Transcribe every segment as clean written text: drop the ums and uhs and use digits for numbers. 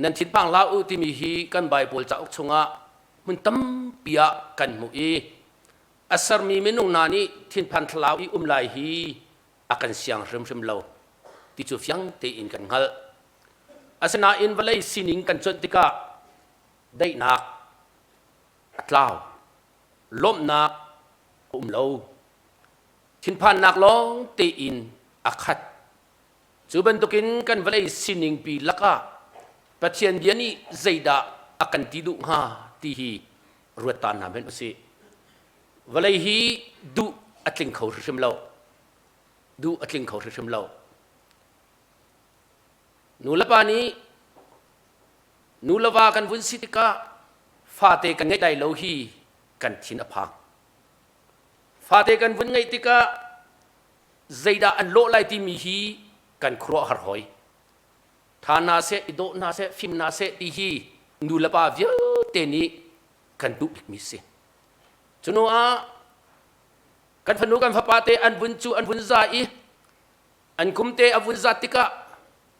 Nan thinphang hlah u timi hi kan Baibal cauk chungah hmun tampi ah kan hmuh i a sermi minung hna nih thinphan thlalau i um lai hi a kan siang hrimhrim lo ti cu fiang tein kan hngalh. Asinain vawlei sining kan cuanh tikah daihnak a tlau, lawmhnak a um lo, thinphannak lawng tein a khat. Cu bantukin kan vawlei sining pi lakah Pathian bia nih zeidah a kan ti duh hnga ti hi ruat ta hna hmanh usih. Vawlei hi duh a tling kho hrimhrim lo. Duh a tling kho hrimhrim lo. Nu le pa nih nu le va kan vun si tikah fate kan ngeih lai lo hi kan thin a phang. Fate kan vun ngeih tikah zeidah an lawh lai timi hi kan khuaruahhar hoi. Tha hna seh, i dawh hna seh, fim hna seh ti hi nu le pa vialte nih kan duh bikmi si. Cu ah kan fanu kan fapa te an vun cu an vun za i an kum te a vun zat tikah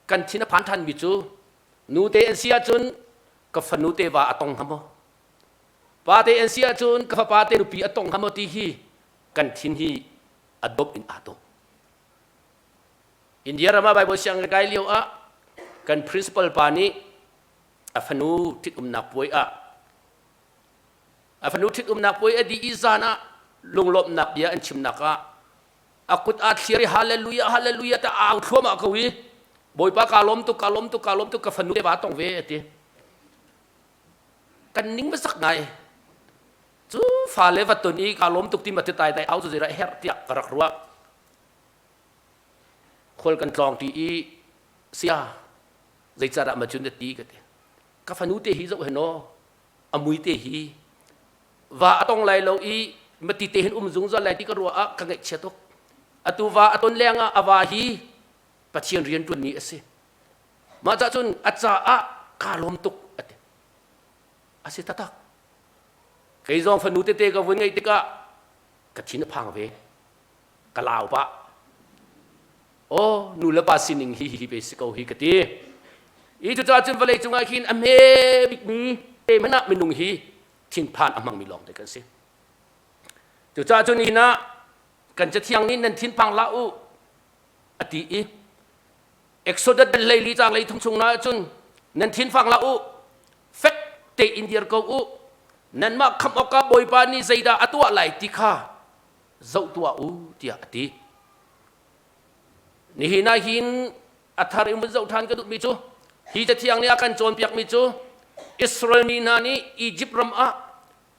kan thin a phan ṭhanmi cu nu te an si ahcun ka fanu te va a tong hnga maw? Pa te an si ahcun ka fapa te nupi a tong hnga maw ti hi kan thin hi a dop in aa dawh. India ram ah Bible sianginn kai lio ah kan principal pa nih a fanu ṭhitumnak puai ah a fanu ṭhitumnak puai a dih i zan ah lunglawmhnak bia an chimnak ah a kut aa thlir i hallelujah hallelujah ta au thluahmah ko i Bawipa kaa lawm tuk kaa lawm tuk kaa lawm tuk ka fanu te va tong ve a ti. Kan ning va ngai. Cu fale va ton i kaa lawm tuk ti ma ti tai tai au cu zeidah herh tiah ka rak ruah. Khual kan tlawng ti i sia zeicadah ma cun na ti ka ti. Ka fanu te hi zoh hen aw a mui te hi va a tong lai lo i mati te hin um zungzal lai ti ka ruah ah ka ngaihchia tuk. Atu va a ton leng ah a va hi Pathian rian ṭuanmi a si. Mah cah cun a caah kaa lawm tuk a ti. A si taktak. Kei zong fanu tete ka vun ngeih tikah ka thin a phang ve. Ka lau pah. Aw, nu le pa sining hi hi ve si ko hi ka ti. I cucaah cun vawlei cungah hin a hme bikmi te hmanh ah minung hi thinphan a hmangmi lawng te kan si. Cucaah cun nihin ah kan cathiang nih nan thinphang hlah u a ti i Exodus 14 caang lei thum chung na ahcun nan thinfang hlah u fek tein dir ko u nanmah khamh awkah Bawipa nih zeidah a tuah lai ti kha zoh tuah u tiah a ti. Nihin ah hin a thar in vun zoh ṭhan ka duhmi cu hi cathiang nih a kan cawnpiakmi cu Israel mi hna nih Izipt ram ah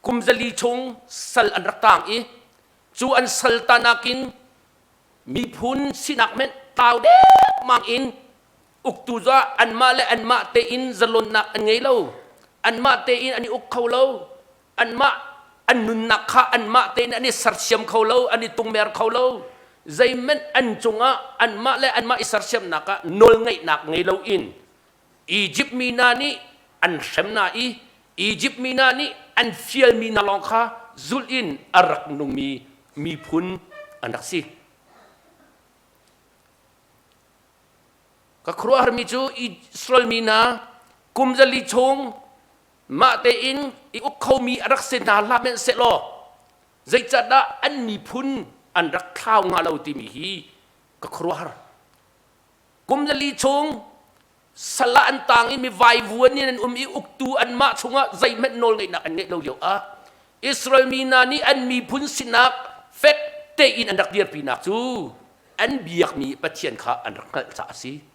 kum zali chung sal an rak taang i cu an sal tanak in miphun sinak hmenh tlau dengmang in uktu za anmah le anmah tein zalonnak an ngei lo anmah tein an i uk kho lo anmah an nunnak kha anmah tein an i sersiam kho lo an i tungmer kho lo zeihmanh an cungah anmah le anmah i sersiamnak ah nawlngeihnak ngei loin Egypt mi hna nih an hrem hna i Egypt mi hna nih an fialmi hna lawng kha zulh in a rak nungmi miphun an rak si. Ka khuaruahharmi cu Israel mi hna kum zali chung mah tein i uk khomi a rak si hna hlah hmanh sehlaw zeicahdah an miphun an rak thlau hnga lo timi hi ka khuaruahhar. Kum zali chung sal ah an tang i mi vaivuan in an um i uktu anmah chungah zeihmanh nawlngeihnak an ngeih lo lio ah Israel mi hna nih an miphun sinak fek tein an rak dirpinak cu an biakmi Pathian kha an rak hngalh caah a si.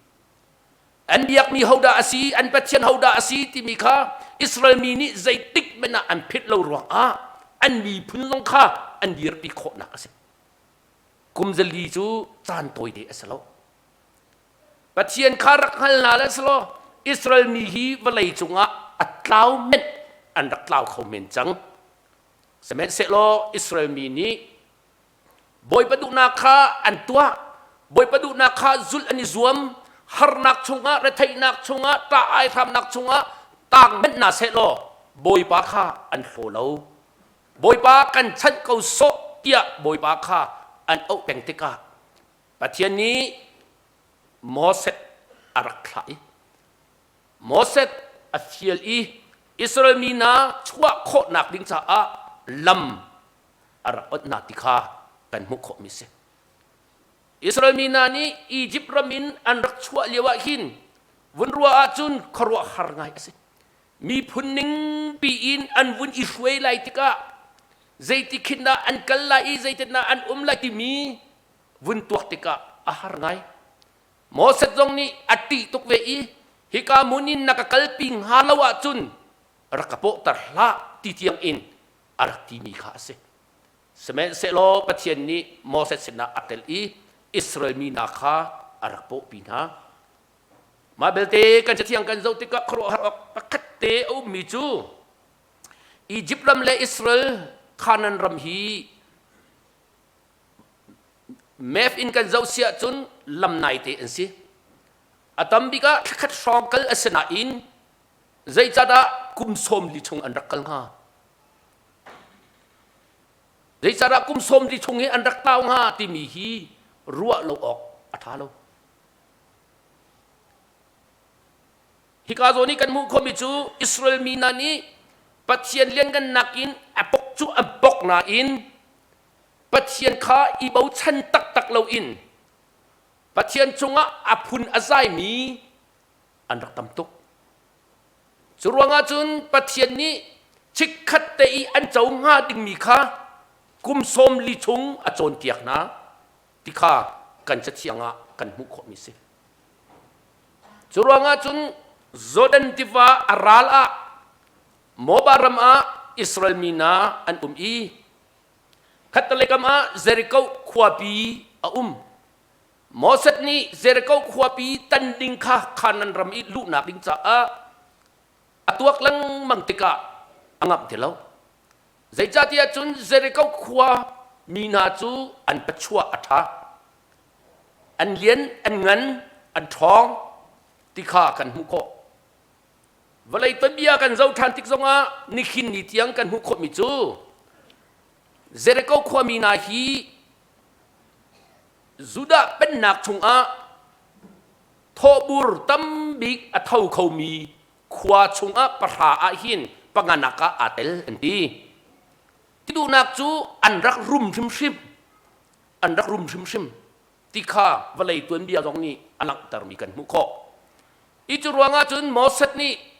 An biakmi hodah a si, an Pathian hodah a si timi kha Israel mi nih zeitik hmanh ah an philh lo ruangah an miphun zong kha an dirpi khawhnak a si. Kum zali cu caan tawite a si lo. Pathian kha rak hngal hna le selaw Israel mi hi vawlei cungah a tlau men an rak tlau kho men cang. Sihmanhsehlaw Israel mi nih Bawipa duhnak kha an tuah, Bawipa duhnak kha zulh an i zuam, harnak chungah, retheihnak chungah, ṭah ai hramnak chungah taang hmanh hna sehlaw Bawipa kha an hlaw lo. Bawipa kan chanh ko sawh tiah Bawipa kha an auh peng tikah Pathian nih Moses a rak thlah i. Moses a fial i Israel mi hna chuah khawhnak ding caah lam a rak onh hna ti kha kan hmuh khawhmi a si. Israel mi hna nih Izipt ram in an rak chuah lio ah hin vun ruah ahcun khuaruahhar ngai a si. Miphun ning piin an vun i hruai lai tikah zeiti khin dah an kal lai i zeitindah an um lai timi vun tuak tikah a har ngai. Moses zong nih a ṭih tuk ve i hika hmun in na ka kalpi hnga lo ahcun rak ka pawhter hlah ti tiang in a rak timi kha a si. Sihmanhsehlaw Pathian nih Moses sinah a tel i Israel mi hna kha a rak pawhpi hna. Mah belte kan cathiang kan zoh tikah khuaruahhar awk pakhat te a ummi cu Izipt ram le Israel Canaan ram hi map in kan zoh si ahcun lam naite an si. A tam bik ah thlakhat hrawng kal a si nain zeicadah kum 40 chung an rak kal hnga? Zeicahdah kum 40 chung hi an rak tau hnga timi hi ruah lo awk a ṭha lo. Hika zawn i kan hmuh khomi cu Israel mi hna nih Pathian lianngannak in a pok cu an pok nain Pathian kha i bochan taktak loin Pathian cungah a phun a zaimi an rak tam tuk. Cu ruangah cun Pathian nih chikkhat te i an co hnga dingmi kha kum 40 chung a cawnpiak hna ti kha kan cathiang ah kan hmuh khawhmi si. Cu ruangah cun Jordan tiva a ral ah Moab ram ah Israel mi hna an um i khattelei kam ah Jericho khuapi a um. Moses nih Jericho khuapi tan ding kha Kanaan ram i luhnak ding caah a tuak lengmang tikah a ngamh ti lo. Zeicahtiah cun Jericho khua mi hna cu an pachuah a ṭha. An lian, an ngan, an ṭhawng ti kha kan hmuh khawh. Vawlei tuanbia kan zoh ṭhan tik zongah nihin ni tiang kan hmuh khawhmi cu Jericho khuami hna hi Judah pennak chungah thawhbur tambik a tho khomi khua chungah pahra ah hin panganak ah aa tel an ti. Ti duhnak cu an rak rum hrimhrim. An rak rum hrimhrim ti kha vawlei tuanbia zong nih a langhtermi kan hmuh khawh. I cu ruangah cun Moses nih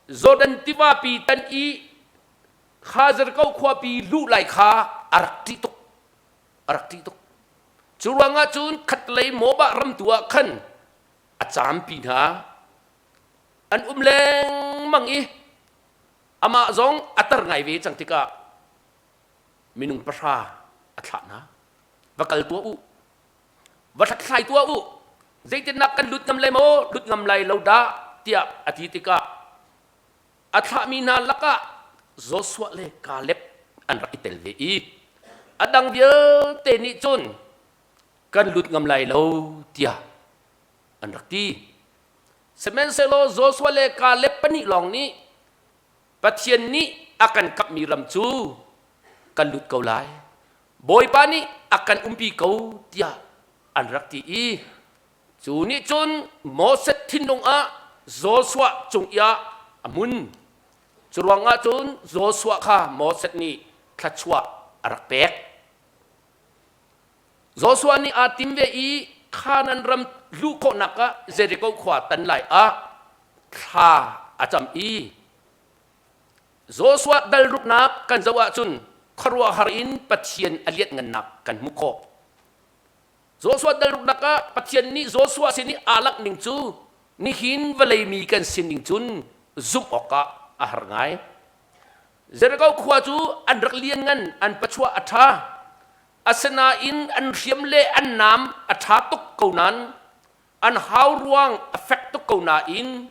Jordan tivapi tan i kha Jericho khuapi luh lai kha a rak ṭih tuk. A rak ṭih tuk. Cu ruangah cun khatlei Moab ram tu ah khan a caampi hna. An um lengmang i amah zong a tar ngai ve cang tikah minung pahra a thlah hna. Va kal tuah u. Va hlathlai tuah u. Zeitindah kan lut ngam lai maw, lut ngam lai lo dah tiah a ti tikah a thlahmi hna lakah Joshua le Kaleb an rak i tel ve i a dang vialte nih cun kan lut ngam lai lo tiah an rak ti. Sihmanhsehlaw Joshua le Kaleb pahnih lawng nih Pathian nih a kan kamhmi ram cu kan lut ko lai. Bawipa nih a kan umpi ko tiah an rak ti i Cu nih cun Moses thinlung ah Joshua cung i ah a hmun. Cu ruangah cun Joshua kha Moses nih thluachuah a rak pek. Joshua nih aa tim ve i Kanaan ram luh khawhnak ah Jericho khua tan lai ah thla a cam i Joshua dal ruknak kan zoh ahcun khuaruahhar in Pathian a lianhngannak kan hmuh khawh. Joshua dal ruknak ah Pathian nih Joshua sin i aa langh ning cu nihin vawlei mi kan sining cun zumh awkah a har ngai. Jericho khua cu an rak lianngan, an pachuah a ṭha. Asinain an hriam le an naam a ṭha tuk ko nain an hau ruang a fek tuk ko nain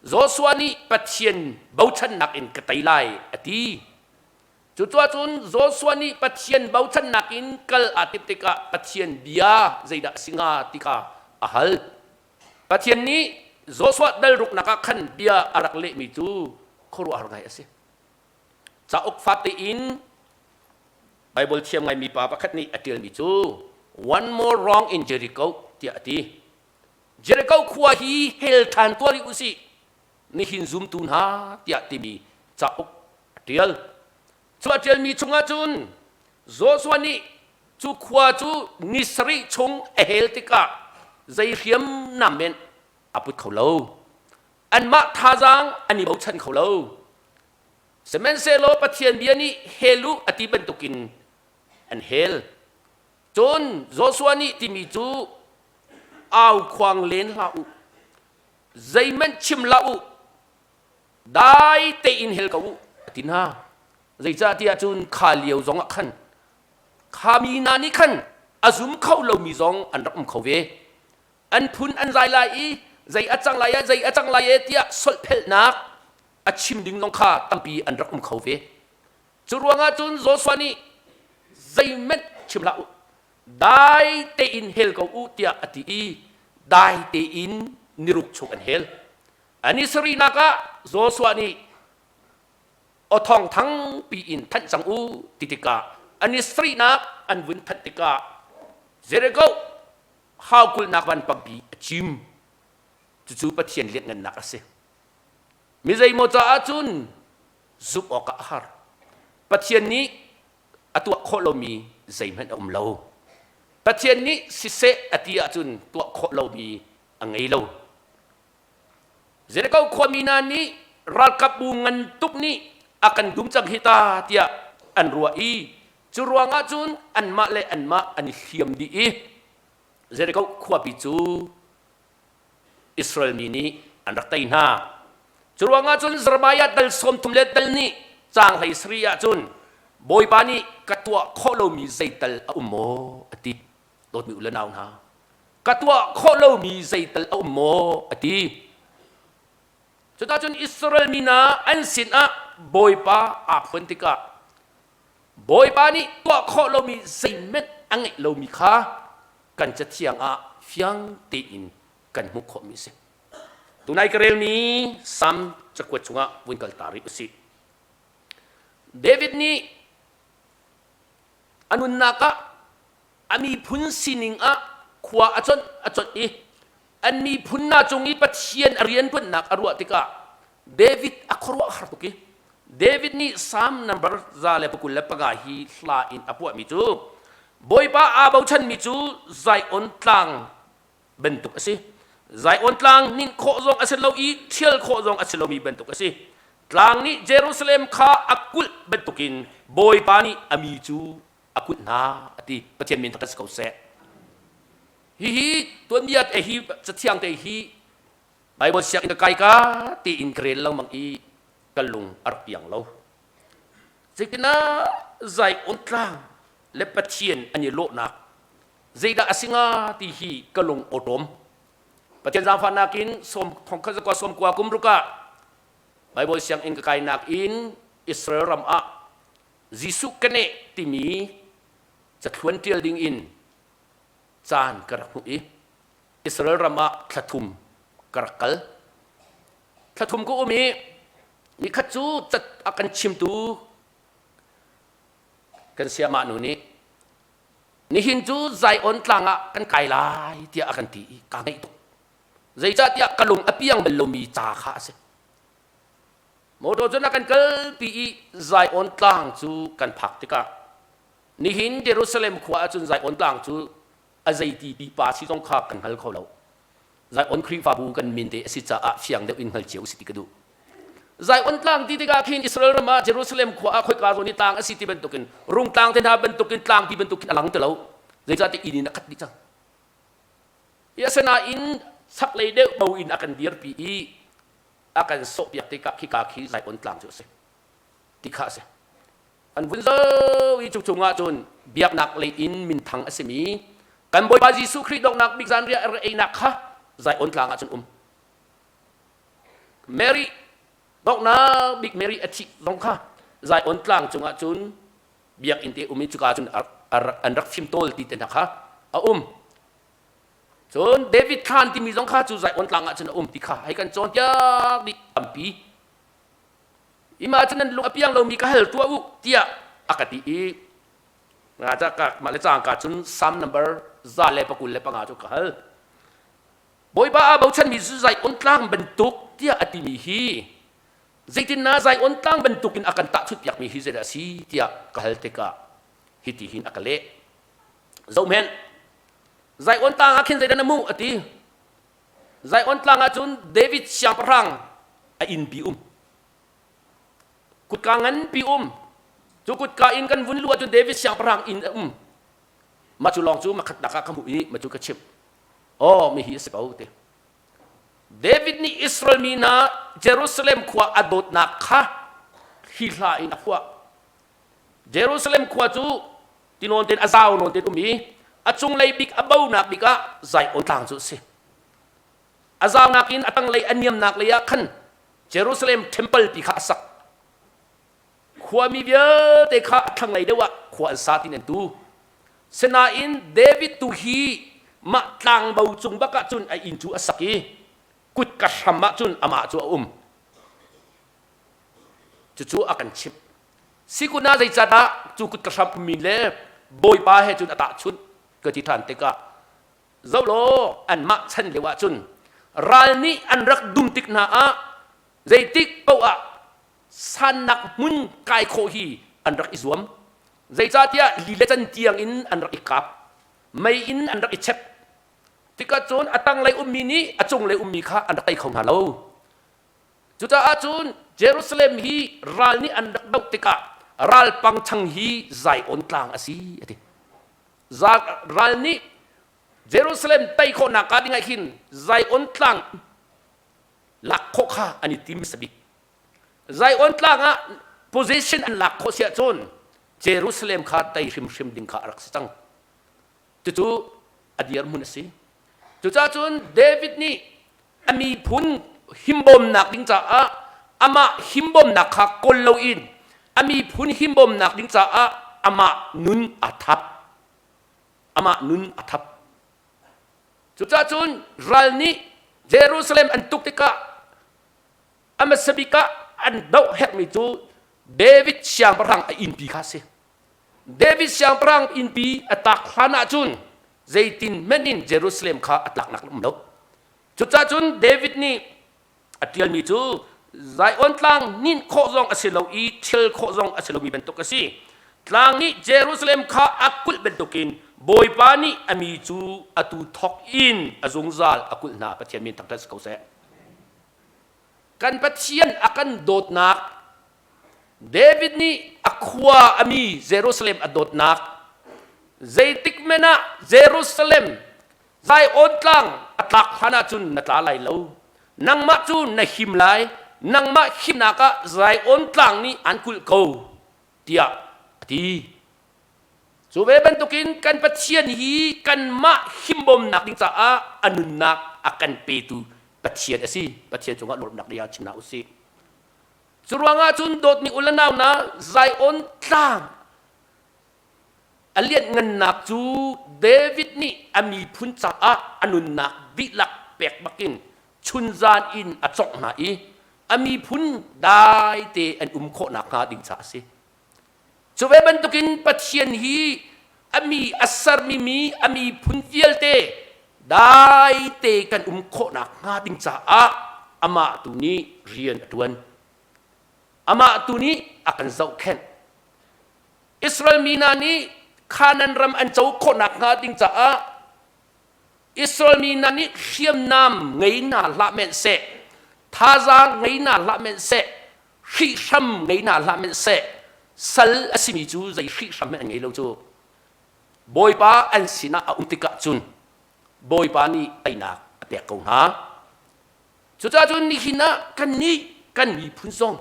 Joshua nih Pathian bochannak in ka tei lai a ti. Cucaah cun Joshua nih Pathian bochannak in kal aa timh tikah Pathian bia zeidah a si hnga ti kha a hal. Pathian nih Joshua dal ruknak ah khan bia a rak lehmi cu khuaruahhar ngai a si. Cauk fate in Bible thiam ngaimi pa pakhat nih a ṭialmi cu One more wrong in Jericho tiah a ti. Jericho khua hi hel ṭhan tuah rih u sih. Nihin Zumtu Hna tiah timi cauk a ṭial. Cu a ṭialmi chungah cun Joshua nih cu khua cu ni sarih chung a hel tikah zei hriamnam men a put kho lo. Anmah thazaang an i bochan kho lo. Sihmanhsehlaw Pathian bia nih hel u a ti bantukin an hel. Cun Joshua nih timi cu au khuang len hlah u, zeihmanh chim hlah u, dai tein hel ko u a ti hna. Zeicahtiah cun kha lio zong ah khan kha mi hna nih khan a zum kho lomi zong an rak um kho ve. An phun an zai lai i zei a cang lai ah zei a cang lai e tiah solhphelhnak a chim ding zong kha tampi an rak um kho ve. Cu ruangah cun Joshua nih zeihmanh chim hlah u, dai tein hel ko u tiah a ti i dai tein niruk chung an hel. An i sarihnak ah Joshua nih aw thawng thangpi in thanh cang u ti tikah an i sarihnak an vun thanh tikah Jericho haukulhnak vanpangpi a cim. Cucu Pathian lianhngannak a si. Mi zeimaw caah cun zumh awkah a har. Pathian nih a tuah khawh lomi zeihmanh a um lo. Pathian nih siseh a ti ahcun tuah khawh lomi a ngei lo. Jericho khuami hna nih ralkapbu ngan tuk nih a kan dum cang hi ta tiah an ruah i cu ruangah cun anmah le anmah an i hliam dih i Jericho khuapi cu Israel mi nih an rak tei hna. Cu ruangah cun Jeremiah dal 30 le dal nih caang hlei sari ah cun Bawipa nih ka tuah khawh lomi zeital a um maw a ti. Dawtmi u le nau hna, ka tuah khawh lomi zeital a um maw a ti. Cutacun Israel mi hna an sinah Bawipa aa phuan tikah Bawipa nih tuah khawh lomi zeihmanh a ngeih lomi kha kan cathiang ah fiang tein kan hmuh khawhmi a si. Tunai ka relmi Salm cakuat chungah vun kal ta rih usih. David nih a nunnak ah a miphun sining ah khua a conh a conh i an miphun hna cung i Pathian a rianṭuannak a ruah tikah David a khuaruah har tuk i David nih Psalm number 125 hi hla in a puahmi cu Bawipa aa bochanmi cu Zion tlang bantuk a si. Zion tlang hninh khawh zong a si lo i ṭhial khawh zong a si lomi bantuk a si. Tlang nih Jerusalem kha a kulh bantukin Bawipa nih a mi cu a kulh hna a ti. Pathian min thangṭhat si ko seh. Hihi tuanbia te hi cathiang te hi Bible sianginn ka kai ka tiin ka rel lengmang i ka lung a rak piang lo. Zeitinah Zion tlang le Pathian an i lawhnak zeidah a si hnga ti hi ka lung awṭawm. Pathian zaangfahnak in sawm thongkhat zakua sawm kua kum ruk ah Bible sianginn ka kainak in Israel ram ah Jesuh keneh timi cathluan ṭial ding in caan ka rak hmuh i Israel ram ah thla thum ka rak kal. Thla thum ka um i nikhat cu cat a kan chimtu kan sayamah nu nih nihin cu Zion tlang ah kan kai lai tiah a kan ti i kaa ngaih tuk. Zeicahtiah ka lung a piang bal lomi ca kha a si. Motor cun a kan kalpi i Zion tlang cu kan phak tikah nihin Jerusalem khua ahcun Zion tlang cu a zeiti pipa si zong kha kan hngal kho lo. Zion Khrihfabu kan min te a si caah fiang deuh in hngal cio si ti ka duh. Zion tlang ti tikah khin Israel ram ah Jerusalem khua ah khoika zawn i tlang a si ti bantukin rungtlang te hna bantukin tlangpi bantukin a lang ti lo. Zeicahtiah inn in a khat dih cang. Hi asinain chaklei deuh bo in a kan dirpi i a kan sawhpiak tikah khika khi Zion tlang cu a si. Ti kha a si. An vun zoh i cu chungah cun biaknak lei in minthang a simi kan Bawipa Jesuh Khrih donghnak bik zanriah a einak kha Zion tlang ah cun um. Mary donghnak bik Mary a thih zong kha Zion tlang cungah cun biakinn te um i cuka cun an rak fimtawl ti te hna kha a um. Cun David thlan timi zong kha cu Zion tlang ah cun a um ti kha hei kan cawnpiak dih tampi. Ima cu nan lung a piang lomi ka hal tuah u tiah a ka ti i nga ca ka mah le cangka cun Psalm number 125 cu ka hal. Bawipa aa bochanmi cu Zion tlang bantuk tiah a timi hi zeitin na Zion tlang bantukin a kan tahchunhpiakmi hi zeidah a si tiah ka hal tikah hitihin a ka leh. Zohhmanh, Zion tlang ah khin zeidah na hmuh a ti. Zion tlang ah cun David siangpahrang a innpi um. Kutka nganpi um. Cu kutka in kan vun luh ahcun David siangpahrang inn a um. Mah cu lawng cu makhatnak ah ka hmuh i mah cu ka chimh. Aw, mi hi a si ko ti. David nih Israel mi hna Jerusalem khua a dawtnak kha hi hla in a phuah. Jerusalem khua cu tinawn tein a zau nawn tein um i a cunglei bik a bonak bik ah Zion tlang cu a si. A zaunak in a tanglei a niamnak lei ah khan Jerusalem temple pi kha a sak. Khuami vialte kha a thlanglei deuh ah khua an sa tin an tu. Sinain David tu hi mah tlangbo cung bak ah cun a inn cu a sak i kutka hram ah cun amah cu a um. Cucu a kan chimh. Sikun ah zeicahdah cu kutka hram ummi le Bawipa he cun a tahchunh ka ti ṭhan tikah zoh law anmah chan lio ah cun ral nih an rak dum tik hna ah zeitik paoh ah sannak hmun kai khawh hi an rak i zuam. Zeicahtiah li le can tiang in an rak i kap. Mei in an rak i chep. Tikah cun a tanglei ummi nih a cunglei ummi kha an rak tei kho hna lo. Cucaah cun Jerusalem hi ral nih an rak doh tikah ralpang chang hi Zion tlang a si a ti. Ral nih Jerusalem tei khawhnak kaa dingah hin Zion tlang lak khawh kha an i tim hmasa bik. Zion tlang ah position an lak khawh siah cun Jerusalem kha tei hrimhrim ding kha a rak si cang. Cucu a dirhmun a si. Cucaah cun David nih a miphun himbawmnak ding caah amah himbawmnak kha kawl loin a miphun himbawmnak ding caah amah nun a thap. Amah nun a thap. Cucaah cun ral nih Jerusalem an tuk tikah A hmasa bik ah an doh herhmi cu David siangpahrang a innpi kha a si. David siangpahrang innpi a tlak hlan ahcun zeitin hmanh in Jerusalem kha a tlaknak um lo. Cucaah cun David nih a ṭialmi cu Zion tlang hninh khawh zong a si lo i ṭhial khawh zong a si lomi bantuk a si. Tlang nih Jerusalem kha a kulh bantukin Bawipa nih a mi cu atu thawk in a zungzal a kulh hna. Pathian min thangṭhat si ko seh. Kan Pathian a kan dawtnak David nih a khua a mi Jerusalem a dawtnak zeitik men ah Jerusalem Zion tlang a tlak hlan ahcun na tla lai lo nangmah cu na him lai nangmah himnak ah Zion tlang nih an kulh ko tiah a ti. Cu ve bantukin kan Pathian hi kanmah himbawmnak ding caah a nunnak a kan petu Pathian a si. Pathian cungah lawmhnak bia chim hna usih. Cu ruangah cun dawtmi u le nau hna Zion tlang a lianhngannak cu David nih a miphun caah a nunnak dihlak pek bakin chunzan in a cawngh hna i a miphun dai te an um khawh nakhnga ding caah a si. Cu ve bantukin Pathian hi a mi a sermi mi a miphun vialte dai te kan um khawhnak hnga ding caah amah tu nih rian a ṭuan. Amah tu nih a kan zohkhenh. Israel mi hna nih Canaan ram an co khawhnak hnga ding caah Israel mi hna nih hriamnam ngei hna hlah men seh, thazaang ngei hna hlah men seh, hrihhram ngei hna hlah men seh, sal a simi cu zei hrihhram hmanh an ngei lo cu. Bawipa an sinah a um tikah cun Bawipa nih teinak a pek ko hna. Cucaah cun nihin ah kannih kan miphun zong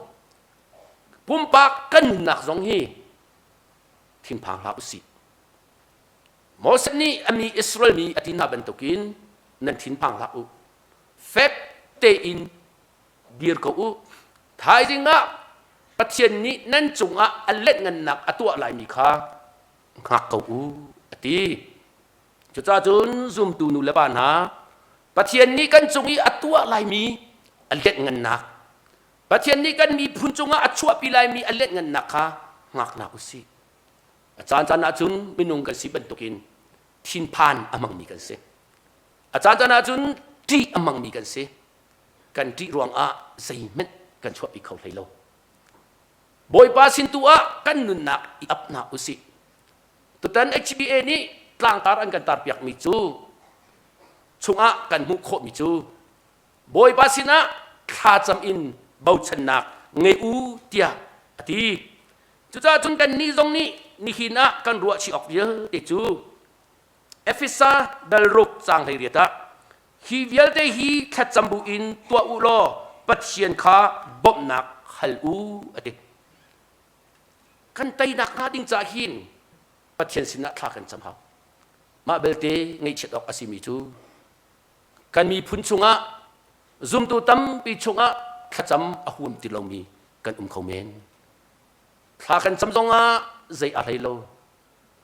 pumpak kan nunnak zong hi thinphang hlah usih. Moses nih a mi Israel mi a ti hna bantukin nan thinphang hlah u. Fek tein dir ko u. Thaizing ah Pathian nih nan cungah a letngannak a tuah laimi kha hngak ko u, a ti. Cucaah cun zumtu nu le pa hna, Pathian nih kan cung i a tuah laimi a letngannak, Pathian nih kan miphun cungah a chuahpi laimi a letngannak kha hngak hna u sih. A caancaan ahcun minung kan si bantukin thinphan a hmangmi kan si. A caancaan ahcun Ṭih a hmangmi kan si. Kan ṭih ruangah zeihmanh kan chuahpi kho hlei lo. Bawipa sin tu ah kan nunnak i ap hna usih. Tutan HBA nih tlangtar an kan tarpiakmi cu chungah kan hmuh khawhmi cu Bawipa sinah thlacam in bochannak ngei u tiah a ti. Cucaah cun kannih zong nih nihin ah kan ruah chih awk vialte cu Efesa dal ruk caang 18 ah hi vialte hi thlacam bu in tuah u law Pathian kha bawmhnak hal u a ti. Kan teinak hnga ding caah hin Pathian sinah thla kan cam hau. Mah belte ngaihchiat awk a simi cu kan miphun chungah zumtu tampi chungah thlacam a huam ti lomi kan um kho men. Thla kan cam zongah zei a hlei lo.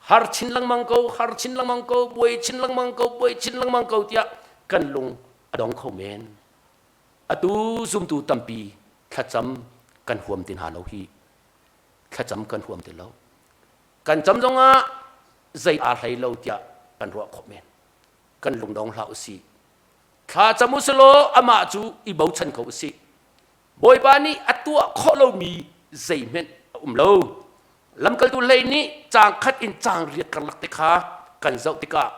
Har chin lengmang ko, har chin lengmang ko, buai chin lengmang ko, buai chin lengmang ko tiah kan lung a dong kho men. Atu zumtu tampi thlacam kan huam ti hna lo hi. Thlacam kan huam ti lo. Kan cam zongah zei aa hlei lo tiah kan ruah khawh men. Kan lungdong hlah usih. Thla cam usilaw amah cu i bochan ko usih. Bawipa nih a tuah khawh lomi zeihmanh a um lo. Lamkaltu hlei nih caang khat in caang riat karlak te kha kan zoh tikah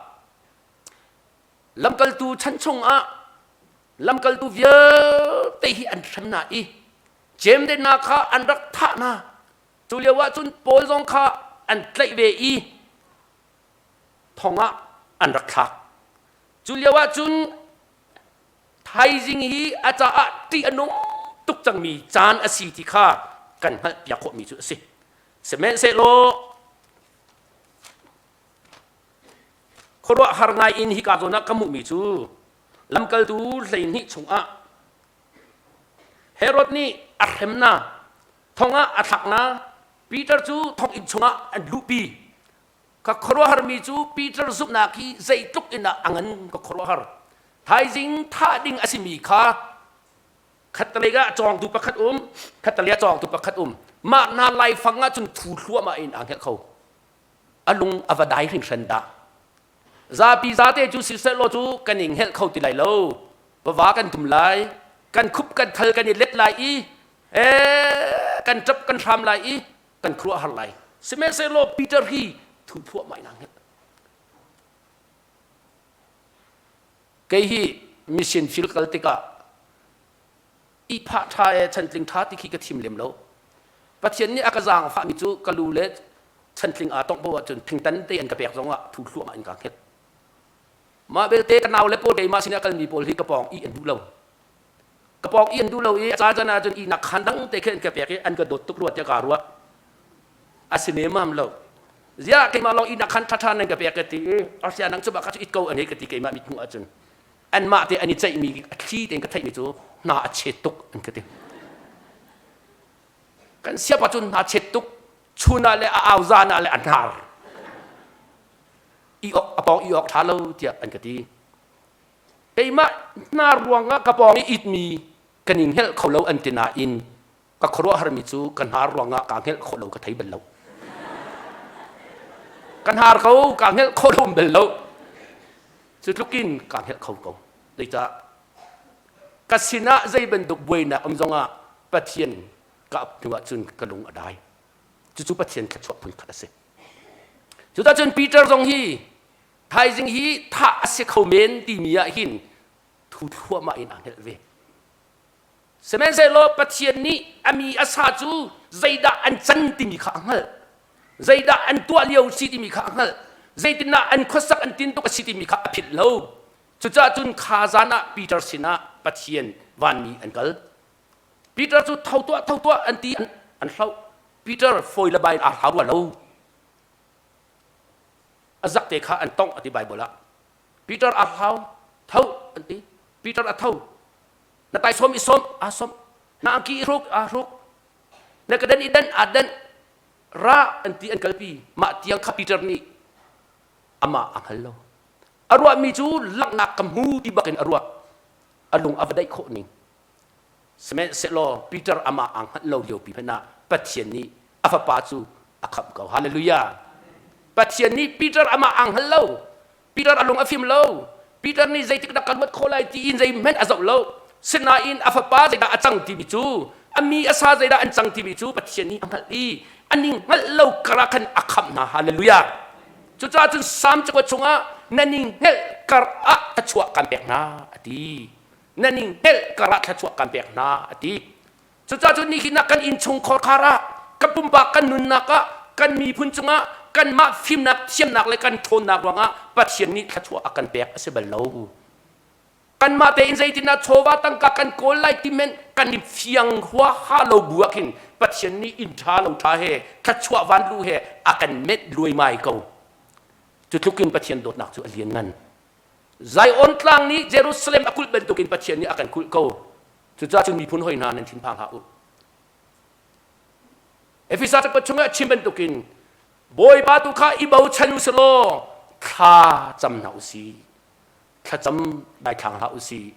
lamkaltu chan chungah lamkaltu vialte hi an hrem hna i Jeim te hna kha an rak thah hna. Cu lio ah cun Paul zong kha an tlaih ve i thong ah an rak thlak. Cu lio ah cun thaizing hi a caah ṭih a nung tuk cangmi caan a si ti kha kan hngalhpiak khawhmi cu a si. Sihmanhsehlaw khuaruahhar ngai in hika zawn ah ka hmuhmi cu lamkaltu 12 chungah Herod nih a hrem hna, thong ah a thlak hna, Peter cu thonginn chungah an luhpi. Ka khuaruahharmi cu Peter zumhnak hi zeitluk in dah a ngan ka khuaruahhar. Thaizing thah ding a simi kha khattelei ah cawngtu pakhat um, khattelei ah cawngtu pakhat um. Mah hna laifang ah cun thu thluahmah in aa hngelh kho. A lung a va dai hringhran dah. Zapi zate cu siseh law cu kan i hngelh kho ti lai lo. Va kan tum lai, kan khup kan thal kan i let lai i, kan ṭap kan hram lai i kan khuaruahhar lai. Sihmanhsehlaw Peter hi thu phuahmah in aa hngelh. Kei hi mission field kal tikah ihphah ṭha e chantling ṭha ti khi ka thim lem lo. Pathian nih a ka zaangfahmi cu ka lu le chantling aa tongh poah ahcun thingtan te an ka pek zongah thu thluahmah in kaa hngelh. Mah belte ka nau le pawl keimah sinah kalmi pawl hi ka pawng ih an duh lo. Ka pawng i an duh lo i a caan ahcun ihnak khaan dang te khi an ka pek i an ka dawt tuk rua tiah kaa ruah. A si nemam lo. Ziah keimah lawng ihnak khaan ṭhaṭha nan ka pek ka ti i arsia nang cu bak cu it ko an hei ka ti keimah mithmuh ahcun. Anmah te an i ceihmi a thli tein ka theihmi cu hna a chet tuk an ka ti. Kan siapa cu hna chet tuk chun ah le a au zan ah le a hnar. I awk a pawng i awk ṭha lo tiah an ka ti. Keimah hna ruangah ka pawng i itmi kan i hngelh kho lo an ti nain ka khuaruahharmi cu ka hnar ruangah kaa hngelh khawh lo ka thei bal lo. Ka hnar ko kaa hngelh khawh lo bal lo. Cu tlukin kaa hngelh kho ko. Zeicah ka sinah zei bantuk buainak um zongah Pathian ka ap hnu ahcun ka lung a dai. Cucu Pathian thluachuah phun khat a si. Cuticun Peter zong hi Thaizing hi thah a si kho men timi ah hin thu thluahmah in aa hngelh ve. Sihmanhsehlaw Pathian nih a mi a sa cu zeidah an can timi kha a hngalh. Zeidah an tuah lio si timi kha a hngalh. Zeitindah an khuasak an tintuk a si timi kha a philh lo. Cucaah cun kha zan ah Peter sinah Pathian vanmi an kal. Peter cu tho tuah tho tuah an ti an hloh. Peter fawi le bai aa hlau rua lo. A zak te kha an tongh a ti Bible ah. Peter a hlau, tho an ti. Peter a tho. Na taisawm i sawm, aa sawm. Na angki i hruk, aa hruk. Na ka den i den, aa den. Ra an ti an kalpi. Mah tiang kha Peter nih amah a hngal lo. A ruahmi cu langhnak ka hmu ti bakin a ruah. A lung a va daih khawh ning. Sihmanhsehlaw Peter amah aa hngalh lo liopi hmanh ah Pathian nih a fapa cu a khamh ko. Hallelujah! Pathian nih Peter amah aa hngal lo. Peter a lung a fim lo. Peter nih zeitik dah ka luat khawh lai tiin zeihmanh a zoh lo. Sinain a fapa zeidah a cang timi cu a mi a sa zeidah an cang timi cu Pathian nih a hngalh i an i hngalh lo karah khan a khamh hna. Hallelujah. Cucaah cun Salm cakuat chungah nan i hngelh kar ah thluachuah kan pek hna a ti. Nan i hngelh kar ah thluachuah kan pek hna a ti. Cucaah cun nihin ah kan innchungkhar khar ah kan pumpak kan nunnak ah kan miphun cungah kanmah fimnak thiamnak le kan ṭhawnnak ruangah Pathian nih thluachuah a kan pek a si bal lo. Kanmah tein zeitindah chawva tangka kan kawl lai ti men kan i fiang huaha lo bu ah khin Pathian nih inn ṭha lo ṭha he thluachuah vanlu he a kan menh luaimai ko. Cu tluk in Pathian dawtnak cu a lianngan. Zion tlang nih Jerusalem a kulh bantukin Pathian nih a kan kulh ko. Cucaah cun miphun hoi hna nan thinphang hlah u. Efesa cakuat chungah a chim bantukin Bawipa tu kha i bochan u selaw thla cam hna u sih. Thlacam daithlang hlah u sih.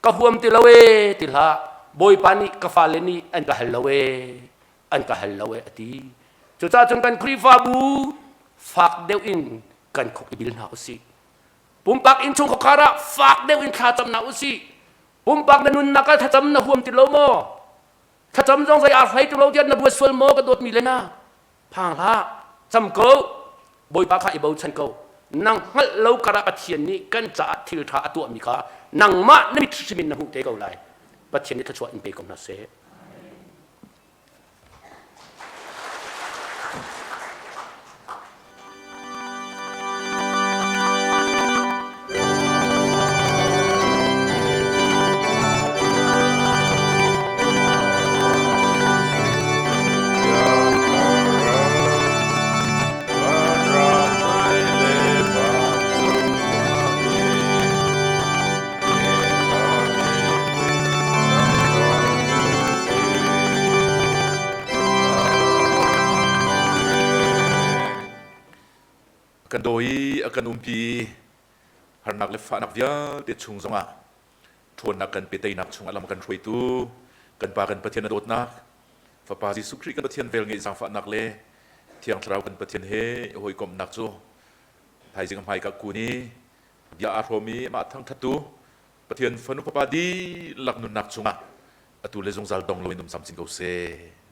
Ka huam ti lo ee ti hlah. Bawipa nih ka fale nih an ka hal lo ee an ka hal lo ee a ti. Cucaah cun kan Khrihfabu fak deuh in kan khuk i bil hna u sih. Pumpak innchung khuakhar ah fak deuh in thla cam hna u sih. Pumpak na nunnak ah thlacam na huam ti lo maw? Thlacam zong zei aa hlei ti lo tiah na ruat sual maw ka dawtmi le na? Phang hlah, cam ko. Bawipa kha i bochan ko. Nang hngalh lo karah Pathian nih kan caah thil ṭha a tuahmi kha nangmah na mit hrim in na hmuh te ko lai. Pathian nih thluachuah in pe ko hna seh. Kan daw i a kan umpi harnak le fahnak vialte chung zongah ṭhawnnak kan pe teinak chungah lam kan hruaitu kan Pa kan Pathian a dawtnak Fapa Jesuh Khrih kan Pathian velngeih zaangfahnak le Thiang Thlarau kan Pathian he hawikomhnak cu thaizing a hmaika kun i bia aa hrawm i amah thangṭhattu Pathian fanu fapa dihlak nunnak chungah atu le zungzal dong loin um camcin ko seh.